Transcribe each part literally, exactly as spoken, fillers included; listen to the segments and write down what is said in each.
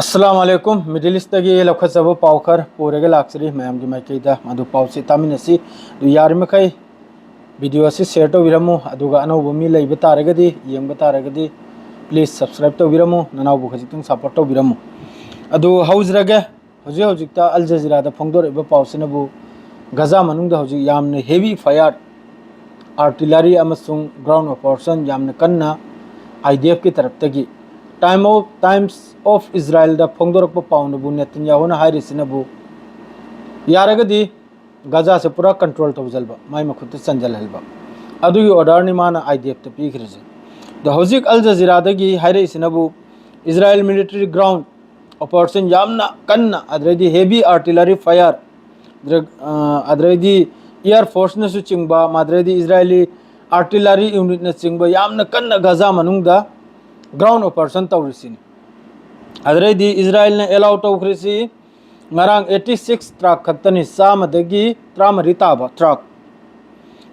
ꯑꯁꯂꯥꯝ ꯑꯂꯩꯀꯨꯝ꯫ Middle East ꯇꯒꯤ ꯂꯧꯈꯠꯆꯕ ꯄꯥꯎ ꯈꯔ ꯄꯨꯔꯒ ꯂꯥꯛꯆꯔꯤ ꯃꯌꯥꯝꯒꯤ ꯃꯥꯏꯀꯩꯗ꯫ ꯃꯗꯨ ꯄꯥꯎꯁꯤ ꯇꯥꯃꯤꯟꯅꯁꯤ꯫ ꯑꯗꯨ ꯌꯥꯔꯤꯃꯈꯩ video ꯑꯁꯤ share ꯇꯧꯕꯤꯔꯝꯃꯨ, ꯑꯗꯨꯒ ꯑꯅꯧꯕ ꯃꯤ ꯂꯩꯕ ꯇꯥꯔꯒꯗꯤ, ꯌꯦꯡꯕ ꯇꯥꯔꯒꯗꯤ, please subscribe ꯇꯧꯕꯤꯔꯝꯃꯨ, ꯅꯅꯥꯎꯕꯨ ꯈꯖꯤꯛꯇꯪ support ꯇꯧꯕꯤꯔꯝꯃꯨ꯫ ꯑꯗꯨ ꯍꯧꯖꯔꯒꯦ꯫ ꯍꯧꯖꯤꯛ ꯍꯧꯖꯤꯛꯇ Al Jazeera ꯗ ꯐꯣꯡꯗꯣꯔꯛꯏꯕ ꯄꯥꯎꯁꯤꯅꯕꯨ ꯒꯖꯥ ꯃꯅꯨꯡꯗ ꯍꯧꯖꯤꯛ ꯌꯥꯝꯅ heavy fire, artillery ꯑꯃꯁꯨꯡ ground operation ꯌꯥꯝꯅ ꯀꯟꯅ I D F ꯀꯤ ꯇꯔꯞꯇꯒꯤ꯫ Time of, Times of Israel ꯗ ꯐꯣꯡꯗꯣꯔꯛꯄ ꯄꯥꯎꯅꯕꯨ ꯅꯦꯇꯟꯌꯥꯍꯨꯅ ꯍꯥꯏꯔꯤꯁꯤꯅꯕꯨ ꯌꯥꯔꯒꯗꯤ ꯒꯖꯥꯁꯦ ꯄꯨꯔꯥ control ꯇꯧꯁꯤꯟꯕ, ꯃꯥꯏ ꯃꯈꯨꯠꯇ ꯆꯟꯁꯤꯜꯍꯟꯕ, ꯑꯗꯨꯒꯤ order ꯅꯤ ꯃꯥꯅ I D F ꯇ ꯄꯤꯈ꯭ꯔꯤꯁꯦ꯫ ꯑꯗꯣ ꯍꯧꯖꯤꯛ Al Jazeera ꯗꯒꯤ ꯍꯥꯏꯔꯛꯏꯁꯤꯅꯕꯨ Israel military ground operation ꯌꯥꯝꯅ ꯀꯟꯅ, ꯑꯗꯨꯗꯩꯗꯤ heavy artillery fire, ꯑꯗꯨꯗ-, ꯑ, ꯑꯗꯨꯗꯩꯗꯤ air force ꯅꯁꯨ ꯆꯤꯡꯕ, ꯑꯗꯨꯗꯩꯗꯤ Israeli artillery unit ꯅ ꯆꯤꯡꯕ ꯌꯥꯝꯅ ꯀꯟꯅ ꯒꯖꯥ ꯃꯅꯨꯡꯗ ground operation ꯇꯧꯔꯤꯁꯤꯅꯤ꯫ ꯑꯗꯨꯗꯩꯗꯤ Israel ꯅ allow ꯇꯧꯈ꯭ꯔꯤꯁꯤ ꯉꯔꯥꯡ eighty six truck ꯈꯛꯇꯅꯤ, ꯆꯥꯝꯃꯗꯒꯤ ꯇꯔꯥꯃꯔꯤ ꯇꯥꯕ truck꯫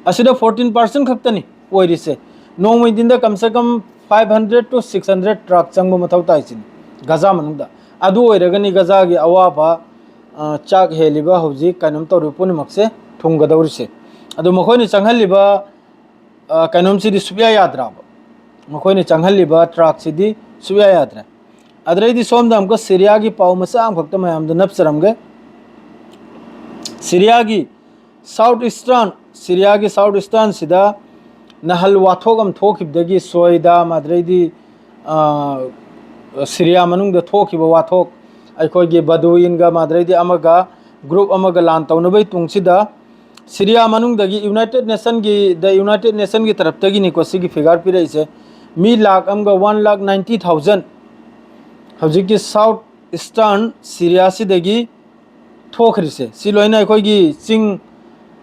ꯑꯁꯤꯗ fourteen percent ꯈꯛꯇꯅꯤ ꯑꯣꯏꯔꯤꯁꯦ꯫ ꯅꯣꯡꯃꯩ ꯗꯤꯟꯗ ꯀꯝ ꯁꯦ ꯀꯝ five hundred to six hundred truck ꯆꯪꯕ ꯃꯊꯧ ꯇꯥꯏꯁꯤꯅꯤ ꯒꯖꯥ ꯃꯅꯨꯡꯗ꯫ ꯑꯗꯨ ꯑꯣꯏꯔꯒꯅꯤ ꯒꯖꯥꯒꯤ ꯑꯋꯥꯕ, ꯑ, ꯆꯥꯛ ꯍꯦꯜꯂꯤꯕ, ꯍꯧꯖꯤꯛ ꯀꯩꯅꯣꯝ ꯇꯧꯔꯤꯕ ꯄꯨꯝꯅꯃꯛꯁꯦ ꯊꯨꯡꯒꯗꯧꯔꯤꯁꯦ꯫ ꯑꯗꯨ ꯃꯈꯣꯏꯅ ꯆꯪꯍꯜꯂꯤꯕ, ꯑ, ꯀꯩꯅꯣꯝꯁꯤꯗꯤ ꯁꯨꯛꯌꯥ ꯌꯥꯗ꯭ꯔꯕ꯫ ꯃꯈꯣꯏꯅ ꯆꯪꯍꯜꯂꯤꯕ truck ꯁꯤꯗꯤ ꯁꯨꯛꯌꯥ ꯌꯥꯗ꯭ꯔꯦ꯫ ꯑꯗꯨꯗꯩꯗꯤ ꯁꯣꯝꯗ ꯑꯃꯨꯛꯀ ꯁꯤꯔꯤꯌꯥꯒꯤ ꯄꯥꯎ ꯃꯆꯥ ꯑꯃꯈꯛꯇ ꯃꯌꯥꯝꯗ ꯅꯞꯆꯔꯝꯒꯦ꯫ ꯁꯤꯔꯤꯌꯥꯒꯤ South Eastern, ꯁꯤꯔꯤꯌꯥꯒꯤ South Eastern ꯁꯤꯗ ꯅꯍꯥꯜ ꯋꯥꯊꯣꯛ ꯑꯃ ꯊꯣꯛꯈꯤꯕꯗꯒꯤ ꯁꯣꯏꯗ, ꯑꯗꯨꯗꯩꯗꯤ, ꯑ, ꯁꯤꯔꯤꯌꯥ ꯃꯅꯨꯡꯗ ꯊꯣꯛꯈꯤꯕ ꯋꯥꯊꯣꯛ, ꯑꯩꯈꯣꯏꯒꯤ ꯕꯗꯨꯋꯤꯟꯒ, ꯑꯗꯨꯗꯩꯗꯤ ꯑꯃꯒ, group ꯑꯃꯒ ꯂꯥꯟ ꯇꯧꯅꯕꯒꯤ ꯇꯨꯡꯁꯤꯗ ꯁꯤꯔꯤꯌꯥ ꯃꯅꯨꯡꯗꯒꯤ United Nation ꯒꯤ, the United Nation ꯒꯤ ꯇꯔꯞꯇꯒꯤꯅꯤꯀꯣ ꯁꯤꯒꯤ figure ꯄꯤꯔꯛꯏꯁꯦ꯫ ꯃꯤ ꯂꯥꯈ ꯑꯃꯒ one lakh ninety thousand ꯍꯧꯖꯤꯛꯀꯤ South Eastern ꯁꯤꯔꯤꯌꯥꯁꯤꯗꯒꯤ ꯊꯣꯛꯈ꯭ꯔꯤꯁꯦ꯫ ꯁꯤ ꯂꯣꯏꯅ ꯑꯩꯈꯣꯏꯒꯤ ꯆꯤꯡ,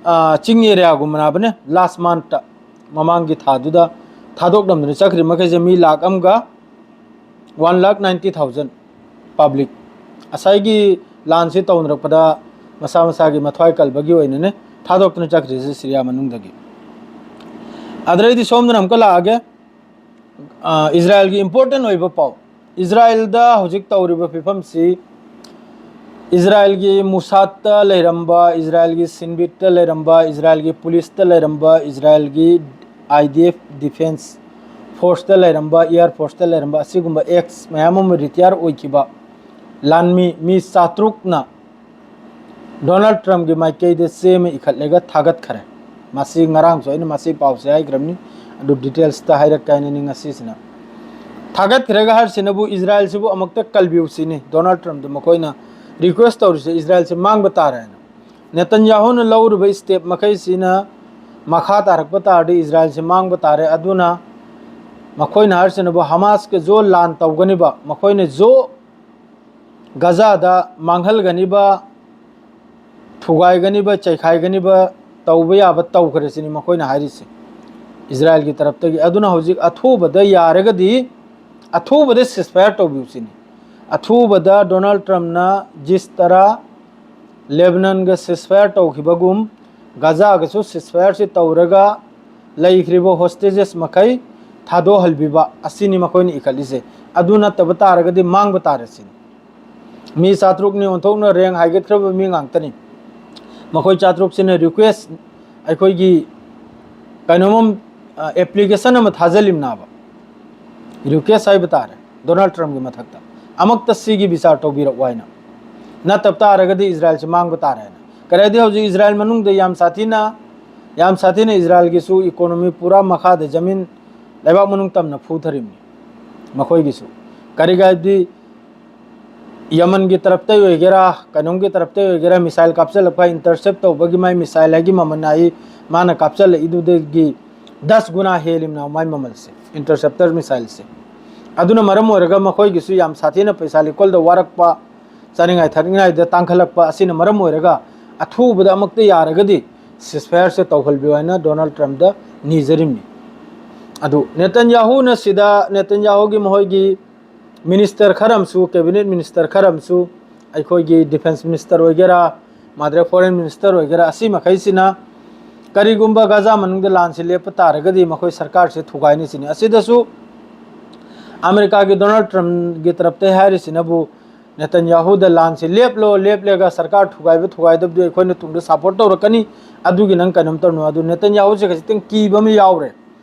ꯑ, ꯆꯤꯡ area ꯒꯨꯝꯕꯅꯕꯅꯦ꯫ Last month ꯇ, ꯃꯃꯥꯡꯒꯤ ꯊꯥꯗꯨꯗ ꯊꯥꯗꯣꯛꯂꯝꯗꯅ ꯆꯠꯈ꯭ꯔꯤ ꯃꯈꯩꯁꯦ ꯃꯤ ꯂꯥꯈ ꯑꯃꯒ one lakh ninety thousand public꯫ ꯉꯁꯥꯏꯒꯤ ꯂꯥꯟꯁꯤ ꯇꯧꯅꯔꯛꯄꯗ ꯃꯁꯥ ꯃꯁꯥꯒꯤ ꯃꯊ꯭ꯋꯥꯏ ꯀꯜꯕꯒꯤ ꯑꯣꯏꯅꯅꯦ ꯊꯥꯗꯣꯛꯇꯅ ꯆꯠꯈ꯭ꯔꯤꯁꯦ ꯁꯤꯔꯤꯌꯥ ꯃꯅꯨꯡꯗꯒꯤ꯫ ꯑꯗꯨꯗꯩꯗꯤ ꯁꯣꯝꯗꯅ ꯑꯃꯨꯛꯀ ꯂꯥꯛꯑꯒꯦ, ꯑ, ꯏꯖꯔꯥꯏꯜꯒꯤ important ꯑꯣꯏꯕ ꯄꯥꯎ꯫ ꯏꯖꯔꯥꯌꯦꯜꯗ ꯍꯧꯖꯤꯛ ꯇꯧꯔꯤꯕ ꯐꯤꯕꯝꯁꯤ, ꯏꯖꯔꯥꯌꯦꯜꯒꯤ ꯃꯨꯁꯥꯗꯇ ꯂꯩꯔꯝꯕ, ꯏꯖꯔꯥꯌꯦꯜꯒꯤ ꯁꯤꯟꯕꯤꯠꯇ ꯂꯩꯔꯝꯕ, ꯏꯖꯔꯥꯌꯦꯜꯒꯤ ꯄꯨꯂꯤꯁꯇ ꯂꯩꯔꯝꯕ, ꯏꯖꯔꯥꯌꯦꯜꯒꯤ IDF defence forceꯇ ꯂꯩꯔꯝꯕ, air forceꯇ ꯂꯩꯔꯝꯕ ꯑꯁꯤꯒꯨꯝꯕ ex ꯃꯌꯥꯝ ꯑꯃ retire ꯑꯣꯏꯈꯤꯕ ꯂꯥꯟꯃꯤ ꯃꯤ ꯆꯥꯇ꯭ꯔꯨꯛꯅ ꯗꯣꯅꯥꯜꯗ ꯇ꯭ꯔꯝꯞꯀꯤ ꯃꯥꯏꯀꯩꯗ ꯆꯦ ꯑꯃ ꯏꯈꯠꯂꯒ ꯊꯥꯒꯠꯈ꯭ꯔꯦ꯫ ꯃꯁꯤ ꯉꯔꯥꯡꯁꯨ ꯑꯩꯅ ꯃꯁꯤ ꯄꯥꯎꯁꯦ ꯍꯥꯏꯈ꯭ꯔꯕꯅꯤ, ꯑꯗꯨ detailsꯇ ꯍꯥꯏꯔꯛꯀꯦ ꯍꯥꯏꯅꯅꯤ ꯉꯁꯤꯁꯤꯅ꯫ ꯊꯥꯒꯠꯈ꯭ꯔꯒ ꯍꯥꯏꯔꯤꯁꯤꯅꯕꯨ ꯏꯖꯔꯥꯌꯦꯜꯁꯤꯕꯨ ꯑꯃꯨꯛꯇ ꯀꯜꯕꯤꯌꯨ ꯁꯤꯅꯤ ꯗꯣꯅꯥꯜꯗ ꯇ꯭ꯔꯝꯞꯇ ꯃꯈꯣꯏꯅ request ꯇꯧꯔꯤꯁꯦ, ꯏꯖꯔꯥꯌꯦꯜꯁꯤ ꯃꯥꯡꯕ ꯇꯥꯔꯦ ꯍꯥꯏꯅ꯫ ꯅꯦꯇꯟꯌꯥꯍꯨꯅ ꯂꯧꯔꯤꯕ step ꯃꯈꯩꯁꯤꯅ ꯃꯈꯥ ꯇꯥꯔꯛꯄ ꯇꯥꯔꯗꯤ ꯏꯖꯔꯥꯌꯦꯜꯁꯤ ꯃꯥꯡꯕ ꯇꯥꯔꯦ꯫ ꯑꯗꯨꯅ ꯃꯈꯣꯏꯅ ꯍꯥꯏꯔꯤꯁꯤꯅꯕꯨ ꯍꯃꯥꯁꯀ ꯖꯣ ꯂꯥꯟ ꯇꯧꯒꯅꯤꯕ, ꯃꯈꯣꯏꯅ ꯖꯣ ꯒꯖꯥꯗ ꯃꯥꯡꯍꯜꯒꯅꯤꯕ, ꯊꯨꯒꯥꯏꯒꯅꯤꯕ, ꯆꯩꯈꯥꯏꯒꯅꯤꯕ ꯇꯧꯕ ꯌꯥꯕ ꯇꯧꯈ꯭ꯔꯦ ꯁꯤꯅꯤ ꯃꯈꯣꯏꯅ ꯍꯥꯏꯔꯤꯁꯦ ꯏꯖꯔꯥꯌꯦꯜꯒꯤ ꯇꯔꯞꯇꯒꯤ꯫ ꯑꯗꯨꯅ ꯍꯧꯖꯤꯛ ꯑꯊꯨꯕꯗ ꯌꯥꯔꯒꯗꯤ, ꯑꯊꯨꯕꯗ ceasefire ꯇꯧꯕꯤꯌꯨ ꯁꯤꯅꯤ꯫ ꯑꯊꯨꯕꯗ ꯗꯣꯅꯥꯜꯗ ꯇ꯭ꯔꯝꯞꯅ ꯖꯤꯁ ꯇꯔꯥ ꯂꯦꯕꯅꯟꯒ ceasefire ꯇꯧꯈꯤꯕꯒꯨꯝ ꯒꯖꯥꯒꯁꯨ ceasefireꯁꯤ ꯇꯧꯔꯒ ꯂꯩꯈ꯭ꯔꯤꯕ hostages ꯃꯈꯩ ꯊꯥꯗꯣꯛꯍꯜꯕꯤꯕ ꯑꯁꯤꯅꯤ ꯃꯈꯣꯏꯅ ꯏꯈꯠꯂꯤꯁꯦ꯫ ꯑꯗꯨ ꯅꯠꯇꯕ ꯇꯥꯔꯒꯗꯤ ꯃꯥꯡꯕ ꯇꯥꯔꯦ ꯁꯤꯅꯤ꯫ ꯃꯤ ꯆꯥꯇ꯭ꯔꯨꯛꯅꯤ, ꯑꯣꯟꯊꯣꯛꯅ rank ꯍꯥꯏꯒꯠꯈ꯭ꯔꯕ ꯃꯤ ꯉꯥꯛꯇꯅꯤ꯫ ꯃꯈꯣꯏ ꯆꯥꯇ꯭ꯔꯨꯛꯁꯤꯅ request, ꯑꯩꯈꯣꯏꯒꯤ ꯀꯩꯅꯣꯝ, application ꯑꯃ ꯊꯥꯖꯤꯜꯂꯤꯕꯅꯦꯕ, request ꯍꯥꯏꯕ ꯇꯥꯔꯦ ꯗꯣꯅꯥꯜꯗ ꯇ꯭ꯔꯝꯞꯀꯤ ꯃꯊꯛꯇ, ꯑꯃꯨꯛꯇ ꯁꯤꯒꯤ ꯕꯤꯆꯥꯔ ꯇꯧꯕꯤꯔꯛꯎ ꯍꯥꯏꯅ꯫ ꯅꯠꯇꯕ ꯇꯥꯔꯒꯗꯤ ꯏꯖꯔꯥꯌꯦꯜꯁꯤ ꯃꯥꯡꯕ ꯇꯥꯔꯦ ꯍꯥꯏꯅ꯫ ꯀꯔꯤꯗꯤ ꯍꯧꯖꯤꯛ ꯏꯖꯔꯥꯌꯦꯜ ꯃꯅꯨꯡꯗ ꯌꯥꯝ ꯁꯥꯊꯤꯅ, ꯌꯥꯝ ꯁꯥꯊꯤꯅ ꯏꯖꯔꯥꯌꯦꯜꯒꯤꯁꯨ economy ꯄꯨꯔꯥ ꯃꯈꯥꯗ ꯖꯃꯤꯟ, ꯂꯩꯕꯥꯛ ꯃꯅꯨꯡ ꯇꯝꯅ ꯐꯨꯊꯔꯤꯕꯅꯤ ꯃꯈꯣꯏꯒꯤꯁꯨ꯫ ꯀꯔꯤꯒꯤ ꯍꯥꯏꯕꯗꯤ ꯌꯃꯟꯒꯤ ꯇꯔꯞꯇꯩ ꯑꯣꯏꯒꯦꯔꯥ, ꯀꯩꯅꯣꯝꯒꯤ ꯇꯔꯞꯇꯩ ꯑꯣꯏꯒꯦꯔꯥ, missile ꯀꯥꯞꯆꯜꯂꯛꯄ, intercept ꯇꯧꯕꯒꯤ ꯃꯥꯏ missile ꯍꯥꯏꯒꯤ ꯃꯃꯜ ꯍꯥꯏ, ꯃꯥꯅ ꯀꯥꯞꯆꯜꯂꯛꯏꯗꯨꯗꯒꯤ ꯗꯁ ꯒꯨꯅꯥ ꯍꯦꯜꯂꯤꯕꯅ ꯃꯥꯏ ꯃꯃꯜꯁꯦ, interceptor missileꯁꯦ꯫ ꯑꯗꯨꯅ ꯃꯔꯝ ꯑꯣꯏꯔꯒ ꯃꯈꯣꯏꯒꯤꯁꯨ ꯌꯥꯝ ꯁꯥꯊꯤꯅ ꯄꯩꯁꯥ ꯂꯤꯀꯣꯜꯗ ꯋꯥꯔꯛꯄ, ꯆꯥꯅꯤꯡꯉꯥꯏ ꯊꯛꯅꯤꯡꯉꯥꯏꯗ ꯇꯥꯡꯈꯠꯂꯛꯄ ꯑꯁꯤꯅ ꯃꯔꯝ ꯑꯣꯏꯔꯒ ꯑꯊꯨꯕꯗ ꯑꯃꯨꯛꯇ ꯌꯥꯔꯒꯗꯤ ceasefireꯁꯦ ꯇꯧꯍꯜꯕꯤꯌꯨ ꯍꯥꯏꯅ ꯗꯣꯅꯥꯜꯗ ꯇ꯭ꯔꯝꯞꯇ ꯅꯤꯖꯔꯤꯕꯅꯤ꯫ ꯑꯗꯨ ꯅꯦꯇꯟꯌꯥꯍꯨꯅ ꯁꯤꯗ, ꯅꯦꯇꯟꯌꯥꯍꯨꯒꯤ ꯃꯈꯣꯏꯒꯤ minister ꯈꯔ ꯑꯃꯁꯨ, cabinet minister ꯈꯔ ꯑꯃꯁꯨ, ꯑꯩꯈꯣꯏꯒꯤ defence minister ꯑꯣꯏꯒꯦꯔꯥ, ꯃꯥꯗ꯭ꯔꯦ foreign minister ꯑꯣꯏꯒꯦꯔꯥ, ꯑꯁꯤ ꯃꯈꯩꯁꯤꯅ ꯀꯔꯤꯒꯨꯝꯕ ꯒꯖꯥ ꯃꯅꯨꯡꯗ ꯂꯥꯟꯁꯤ ꯂꯦꯞꯄ ꯇꯥꯔꯒꯗꯤ ꯃꯈꯣꯏ ꯁꯔꯀꯥꯔꯁꯦ ꯊꯨꯒꯥꯏꯅꯤ ꯁꯤꯅꯤ꯫ ꯑꯁꯤꯗꯁꯨ ꯑꯃꯦꯔꯤꯀꯥꯒꯤ ꯗꯣꯅꯥꯜꯗ ꯇ꯭ꯔꯝꯞꯀꯤ ꯇꯔꯞꯇ ꯍꯥꯏꯔꯤꯁꯤꯅꯕꯨ, ꯅꯦꯇꯟꯌꯥꯍꯨꯗ ꯂꯥꯟꯁꯦ ꯂꯦꯞꯂꯣ, ꯂꯦꯞꯂꯒ ꯁꯔꯀꯥꯔ ꯊꯨꯒꯥꯏꯕ ꯊꯨꯒꯥꯏꯗꯕꯗꯨ ꯑꯩꯈꯣꯏꯅ ꯇꯨꯡꯗ ꯁꯄꯣꯔꯠ ꯇꯧꯔꯛꯀꯅꯤ, ꯑꯗꯨꯒꯤ ꯅꯪ ꯀꯩꯅꯣꯝ ꯇꯧꯅꯨ꯫ ꯑꯗꯨ ꯅꯦꯇꯟꯌꯥꯍꯨꯁꯦ ꯈꯖꯤꯛꯇꯪ ꯀꯤꯕ ꯑꯃ ꯌꯥꯎꯔꯦ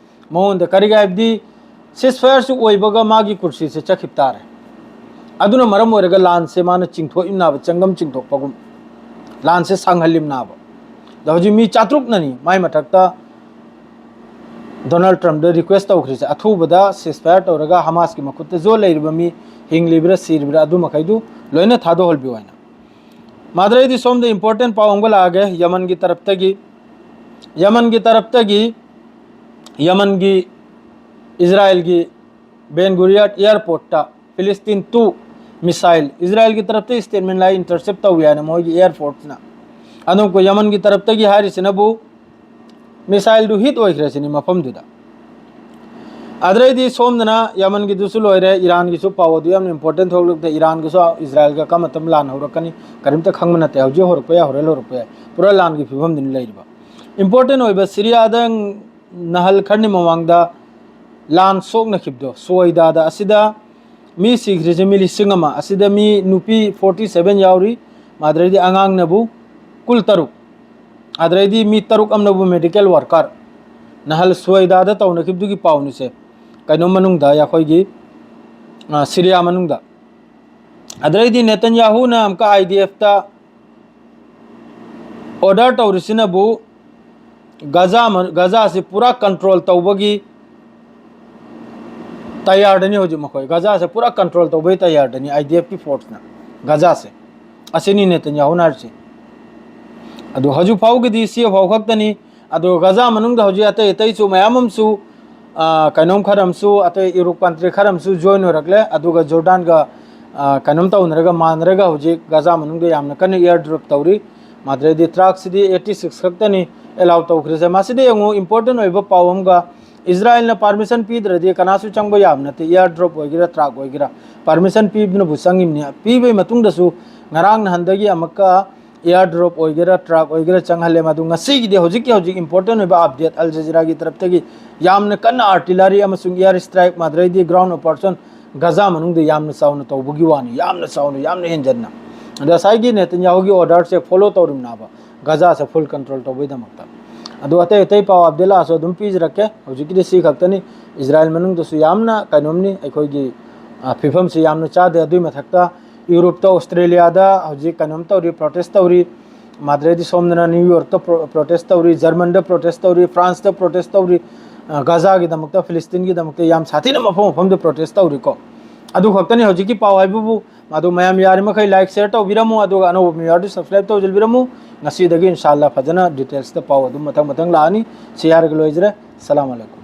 ꯃꯉꯣꯟꯗ꯫ ꯀꯔꯤꯒꯤ ꯍꯥꯏꯕꯗꯤ ceasefire ꯁꯨ ꯑꯣꯏꯕꯒ ꯃꯥꯒꯤ ꯀꯨꯔꯁꯤꯁꯦ ꯆꯠꯈꯤꯕ ꯇꯥꯔꯦ꯫ ꯑꯗꯨꯅ ꯃꯔꯝ ꯑꯣꯏꯔꯒ ꯂꯥꯟꯁꯦ ꯃꯥꯅ ꯆꯤꯡꯊꯣꯛꯏꯝꯅꯥꯕ, ꯆꯪꯒꯝ ꯆꯤꯡꯊꯣꯛꯄꯒꯨꯝ, ꯂꯥꯟꯁꯦ ꯁꯥꯡꯍꯜꯂꯤꯝꯅꯥꯕ꯫ ꯑꯗ ꯍꯧꯖꯤꯛ ꯃꯤ ꯆꯥꯇ꯭ꯔꯨꯛꯅꯅꯤ ꯃꯥꯏ ꯃꯊꯛꯇ ꯗꯣꯅꯥꯜꯗ ꯇ꯭ꯔꯝꯞꯗ ꯔꯤꯀ꯭ꯋꯦꯁ ꯇꯧꯈ꯭ꯔꯤꯁꯦ, ꯑꯊꯨꯕꯗ ceasefire ꯇꯧꯔꯒ ꯍꯃꯥꯁꯀꯤ ꯃꯈꯨꯠꯇ ꯖꯣ ꯂꯩꯔꯤꯕ ꯃꯤ, ꯍꯤꯡꯂꯤꯕ꯭ꯔꯥ ꯁꯤꯔꯤꯕ꯭ꯔꯥ, ꯑꯗꯨ ꯃꯈꯩꯗꯨ ꯂꯣꯏꯅ ꯊꯥꯗꯣꯛꯍꯜꯕꯤꯌꯨ ꯍꯥꯏꯅ꯫ ꯃꯥꯗ꯭ꯔꯩꯗꯤ ꯁꯣꯝꯗ important ꯄꯥꯎ ꯑꯃꯒ ꯂꯥꯛꯑꯒꯦ꯫ ꯌꯃꯟꯒꯤ ꯇꯔꯞꯇꯒꯤ, ꯌꯃꯟꯒꯤ ꯇꯔꯞꯇꯒꯤ, ꯌꯃꯟꯒꯤ, ꯏꯖꯔꯥꯏꯜꯒꯤ ꯕꯦꯟ ꯒꯨꯔꯤꯌꯥꯠ airport ꯇ ꯐꯤꯂꯤꯁꯇꯤꯟ two missile, ꯏꯖꯔꯥꯏꯜꯒꯤ ꯇꯔꯞꯇ statement ꯂꯥꯛꯏ, intercept ꯇꯧꯏ ꯍꯥꯏꯅ ꯃꯣꯏꯒꯤ air force ꯅ꯫ ꯑꯗꯨꯒ ꯌꯃꯟꯒꯤ ꯇꯔꯞꯇꯒꯤ ꯍꯥꯏꯔꯤꯁꯤꯅꯕꯨ missile ꯗꯨ hit ꯑꯣꯏꯈ꯭ꯔꯁꯤꯅꯤ ꯃꯐꯝꯗꯨꯗ꯫ ꯑꯗꯨꯗꯩꯗꯤ ꯁꯣꯝꯗꯅ ꯌꯃꯟꯒꯤꯗꯨꯁꯨ ꯂꯣꯏꯔꯦ, ꯏꯔꯥꯟꯒꯤꯁꯨ ꯄꯥꯎ ꯑꯗꯨ ꯌꯥꯝꯅ important ꯊꯣꯛꯂꯛꯇꯦ꯫ ꯏꯔꯥꯟꯒꯤꯁꯨ ꯏꯖꯔꯥꯏꯜꯒ ꯀꯔꯝꯕ ꯃꯇꯝ ꯂꯥꯟ ꯍꯧꯔꯛꯀꯅꯤ, ꯀꯔꯤꯝꯇ ꯈꯪꯕ ꯅꯠꯇꯦ꯫ ꯍꯧꯖꯤꯛ ꯍꯧꯔꯛꯄ ꯌꯥꯏ, ꯍꯣꯔꯦꯟ ꯍꯧꯔꯛꯄ ꯌꯥꯏ, ꯄꯨꯔꯥ ꯂꯥꯟꯒꯤ ꯐꯤꯕꯝꯗꯨꯅꯤ ꯂꯩꯔꯤꯕ꯫ Important ꯑꯣꯏꯕ ꯁꯤꯔꯤꯌꯥꯗ ꯅꯍꯜ ꯈꯔꯅꯤ ꯃꯃꯥꯡꯗ ꯂꯥꯟ ꯁꯣꯛꯅꯈꯤꯕꯗꯣ, ꯁꯣꯏꯗꯥꯗ, ꯑꯁꯤꯗ ꯃꯤ ꯁꯤꯈ꯭ꯔꯤꯁꯦ ꯃꯤ ꯂꯤꯁꯤꯡ ꯑꯃ, ꯑꯁꯤꯗ ꯃꯤ ꯅꯨꯄꯤ forty seven ꯌꯥꯎꯔꯤ, ꯑꯗꯨꯗꯩꯗꯤ ꯑꯉꯥꯡꯅꯕꯨ ꯀꯨꯟꯇꯔꯨꯛ, ꯑꯗꯨꯗꯩꯗꯤ ꯃꯤ ꯇꯔꯨꯛ ꯑꯃꯅꯕꯨ medical worker꯫ ꯅꯍꯜ ꯁꯣꯏꯗꯥꯗ ꯇꯧꯅꯈꯤꯕꯗꯨꯒꯤ ꯄꯥꯎꯅꯤꯁꯦ, ꯀꯩꯅꯣ ꯃꯅꯨꯡꯗ, ꯑꯩꯈꯣꯏꯒꯤ, ꯑ, ꯁꯤꯔꯤꯌꯥ ꯃꯅꯨꯡꯗ꯫ ꯑꯗꯨꯗꯩꯗꯤ ꯅꯦꯇꯟꯌꯥꯍꯨꯅ ꯑꯃꯨꯛꯀ I D F ꯇ order ꯇꯧꯔꯤꯁꯤꯅꯕꯨ ꯒꯖꯥ ꯃ-, ꯒꯖꯥꯁꯤ ꯄꯨꯔꯥ control ꯇꯧꯕꯒꯤ ꯇꯌꯥꯔꯗꯅꯤ ꯍꯧꯖꯤꯛ ꯃꯈꯣꯏ꯫ ꯒꯖꯥꯁꯦ ꯄꯨꯔꯥ control ꯇꯧꯕꯒꯤ ꯇꯌꯥꯔꯗꯅꯤ I D F ꯀꯤ force ꯅ ꯒꯖꯥꯁꯦ꯫ ꯑꯁꯤꯅꯤ ꯅꯦꯇꯟꯌꯥꯍꯨꯅ ꯍꯥꯏꯔꯤꯁꯤ꯫ ꯑꯗꯨ ꯍꯧꯖꯤꯛ ꯐꯥꯎꯒꯤꯗꯤ ꯁꯤ ꯐꯥꯎ ꯈꯛꯇꯅꯤ꯫ ꯑꯗꯨ ꯒꯖꯥ ꯃꯅꯨꯡꯗ ꯍꯧꯖꯤꯛ ꯑꯇꯩ ꯑꯇꯩꯁꯨ ꯃꯌꯥꯝ ꯑꯃꯁꯨ, ꯑ, ꯀꯩꯅꯣꯝ ꯈꯔ ꯑꯃꯁꯨ, ꯑꯇꯩ Europe country ꯈꯔ ꯑꯃꯁꯨ join ꯑꯣꯏꯔꯛꯂꯦ꯫ ꯑꯗꯨꯒ ꯖꯣꯔꯗꯥꯟꯒ, ꯑ, ꯀꯩꯅꯣꯝ ꯇꯧꯅꯔꯒ, ꯃꯥꯟꯅꯔꯒ ꯍꯧꯖꯤꯛ ꯒꯖꯥ ꯃꯅꯨꯡꯗ ꯌꯥꯝꯅ ꯀꯟꯅ air drop ꯇꯧꯔꯤ꯫ ꯃꯗꯨꯗꯩꯗꯤ truck ꯁꯤꯗꯤ eighty six ꯈꯛꯇꯅꯤ allow ꯇꯧꯈ꯭ꯔꯤꯁꯦ꯫ ꯃꯁꯤꯗ ꯌꯦꯡꯉꯨ, important ꯑꯣꯏꯕ ꯄꯥꯎ ꯑꯃꯒ, ꯏꯖꯔꯥꯏꯜꯅ permission ꯄꯤꯗ꯭ꯔꯗꯤ ꯀꯅꯥꯁꯨ ꯆꯪꯕ ꯌꯥꯕ ꯅꯠꯇꯦ, air drop ꯑꯣꯏꯒꯦꯔꯥ, truck ꯑꯣꯏꯒꯦꯔꯥ, permission ꯄꯤꯕꯅꯕꯨ ꯆꯪꯉꯤꯕꯅꯤ꯫ ꯄꯤꯕꯒꯤ ꯃꯇꯨꯡꯗꯁꯨ ꯉꯔꯥꯡ ꯅꯍꯥꯟꯗꯒꯤ ꯑꯃꯨꯛꯀ ꯑꯦꯌꯥꯔ ꯗ꯭ꯔꯣꯞ ꯑꯣꯏꯒꯦꯔꯥ, ꯇ꯭ꯔꯛ ꯑꯣꯏꯒꯦꯔꯥ ꯆꯪꯍꯜꯂꯦ꯫ ꯃꯗꯨ ꯉꯁꯤꯒꯤꯗꯤ, ꯍꯧꯖꯤꯛꯀꯤ ꯍꯧꯖꯤꯛ ꯏꯝꯄꯣꯔꯇꯦꯟ ꯑꯣꯏꯕ ꯑꯞꯗꯦꯠ, ꯑꯜ ꯖꯖꯤꯔꯥꯒꯤ ꯇꯔꯞꯇꯒꯤ ꯌꯥꯝꯅ ꯀꯟꯅ ꯑꯥꯔꯇꯤꯂꯔꯤ ꯑꯃꯁꯨꯡ ꯑꯦꯌꯥꯔ ꯁ꯭ꯇ꯭ꯔꯥꯏꯛ, ꯃꯗꯨꯗꯩꯗꯤ ꯒ꯭ꯔꯥꯎꯟ ꯑꯣꯄꯔꯦꯁꯟ ꯒꯖꯥ ꯃꯅꯨꯡꯗ ꯌꯥꯝꯅ ꯆꯥꯎꯅ ꯇꯧꯕꯒꯤ ꯋꯥꯅꯤ, ꯌꯥꯝꯅ ꯆꯥꯎꯅ, ꯌꯥꯝꯅ ꯍꯦꯟꯖꯟꯅ꯫ ꯑꯗꯣ ꯉꯁꯥꯏꯒꯤ ꯅꯦꯇꯟꯌꯥꯍꯨꯒꯤ ꯑꯣꯔꯗꯔꯁꯦ ꯐꯣꯂꯣ ꯇꯧꯔꯤꯕꯅꯦꯕ, ꯒꯖꯥꯁꯦ ꯐꯨꯜ ꯀꯟꯇ꯭ꯔꯣꯜ ꯇꯧꯕꯒꯤꯗꯃꯛꯇ꯫ ꯑꯗꯣ ꯑꯇꯩ ꯑꯇꯩ ꯄꯥꯎ ꯑꯞꯗꯦꯠ ꯂꯥꯛꯑꯁꯨ ꯑꯗꯨꯝ ꯄꯤꯖꯔꯛꯀꯦ꯫ ꯍꯧꯖꯤꯛꯀꯤꯗꯤ ꯁꯤ ꯈꯛꯇꯅꯤ꯫ ꯏꯖꯔꯥꯌꯦꯜ ꯃꯅꯨꯡꯗꯁꯨ ꯌꯥꯝꯅ ꯀꯩꯅꯣꯝꯅꯤ, ꯑꯩꯈꯣꯏꯒꯤ, ꯑ, ꯐꯤꯕꯝꯁꯤ ꯌꯥꯝꯅ ꯆꯥꯗꯦ꯫ ꯑꯗꯨꯒꯤ ꯃꯊꯛꯇ ꯌꯨꯔꯣꯞꯇ, ꯑꯣꯁꯇ꯭ꯔꯦꯂꯤꯌꯥꯗ ꯍꯧꯖꯤꯛ ꯀꯩꯅꯣꯝ ꯇꯧꯔꯤ, ꯄ꯭ꯔꯣꯇꯦꯁ ꯇꯧꯔꯤ꯫ ꯃꯗꯨꯗꯩꯗꯤ ꯁꯣꯝꯗꯅ ꯅ꯭ꯌꯨ ꯌꯣꯔꯛꯇ ꯄ꯭ꯔꯣ-, ꯄ꯭ꯔꯣꯇꯦꯁ ꯇꯧꯔꯤ, ꯖꯔꯃꯟꯗ ꯄ꯭ꯔꯣꯇꯦꯁ ꯇꯧꯔꯤ, ꯐ꯭ꯔꯥꯟꯁꯇ ꯄ꯭ꯔꯣꯇꯦꯁ ꯇꯧꯔꯤ, ꯑ, ꯒꯖꯥꯒꯤꯗꯃꯛꯇ, ꯐꯤꯂꯤꯁꯇꯤꯟꯒꯤꯗꯃꯛꯇ ꯌꯥꯝ ꯁꯥꯊꯤꯅ ꯃꯐꯝ ꯃꯐꯝꯗ ꯄ꯭ꯔꯣꯇꯦꯁ ꯇꯧꯔꯤꯀꯣ꯫ ꯑꯗꯨ ꯈꯛꯇꯅꯤ ꯍꯧꯖꯤꯛꯀꯤ ꯄꯥꯎ ꯍꯥꯏꯕꯕꯨ꯫ ꯑꯗꯨ ꯃꯌꯥꯝ ꯌꯥꯔꯤꯃꯈꯩ ꯂꯥꯏꯛ, ꯁꯤꯌꯔ ꯇꯧꯕꯤꯔꯝꯃꯨ, ꯑꯗꯨꯒ ꯑꯅꯧꯕ ꯃꯤꯑꯣꯏꯗꯤ ꯁꯕꯁꯀ꯭ꯔꯥꯏꯕ ꯇꯧꯁꯤꯟꯕꯤꯔꯝꯃꯨ꯫ ꯉꯁꯤꯗꯒꯤ ꯏꯟꯁꯥꯜꯂꯥ ꯐꯖꯅ ꯗꯤꯇꯦꯜꯁꯇ ꯄꯥꯎ ꯑꯗꯨꯝ ꯃꯊꯪ ꯃꯊꯪ ꯂꯥꯛꯑꯅꯤ꯫ ꯁꯤ ꯍꯥꯏꯔꯒ ꯂꯣꯏꯖꯔꯦ꯫ ꯁꯂꯥꯝ ꯑꯂꯩꯀꯨꯝ꯫